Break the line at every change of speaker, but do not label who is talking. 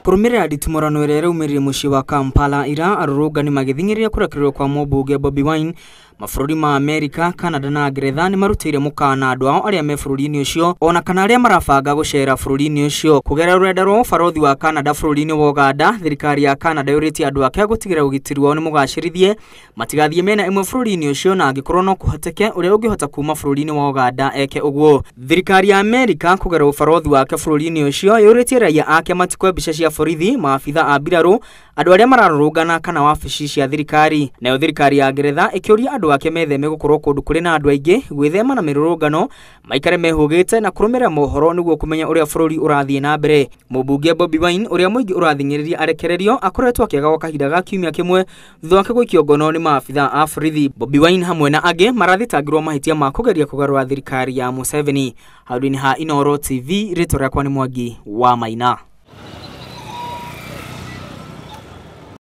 Kũrũmĩrĩra nditimũrano ĩrĩa ĩraumĩrire mũciĩ wa Kampala ira, arũrũngani magĩthing'ĩrĩria kũrekererio kwa mũmbunge Bobi Wine. Mabũrũri ma Amerika, Canada na Ngeretha nĩmarutĩire mũkana andũ ao arĩa me bũrũri-inĩ ũcio ona kana arĩa marabanga gũcera bũrũri-inĩ ũcio. Kũgerera rũrenda rwa ũbarũthi wa Canada bũrũri-inĩ wa Uganda, thirikari ya Canada yũrĩtie andũ ake gũtigĩrĩra ũgitĩri wao nĩ mũgacĩrithie, matigathiĩ mĩena ĩmwe bũrũri-inĩ ũcio, na angĩkorwo no kũhoteke ũrĩa ũngĩhota kuma bũrũri-inĩ wa Uganda eke ũguo. Thirikari ya Amerika kũgerera ũbarũthi wake bũrũri-inĩ ũcio yũrĩtie raia ake matikwe mbica cia borithi, maabitha a mbirarũ, andũ arĩa mararũrũngana kana wabici cia thirikari. Nayo thirikari ya Ngeretha ĩkĩũria andũ ake metheme gũkorwo kũndũ kũrĩ na andũ aingĩ, gwĩthema na mĩrũrũngano, maikare mehũgĩte na kũrũmĩrĩra mohoro nĩguo kũmenya ũrĩa bũrũri ũrathiĩ na mbere. Mũmbunge Bobi Wine ũrĩa mũingĩ ũrathing'ĩrĩria arekererio akoretwo akĩaga gwa kahinda ga kiumia kĩmwe thutha wake gũikio ngono nĩ maabitha a borithi. Bobi Wine hamwe na angĩ marathitangĩrwo mahĩtia ma kũgeria kũgarũra thirikari ya Museveni. Handũ-inĩ ha Inooro TV, rĩtwa rĩakwa nĩ Mwangi wa Maina.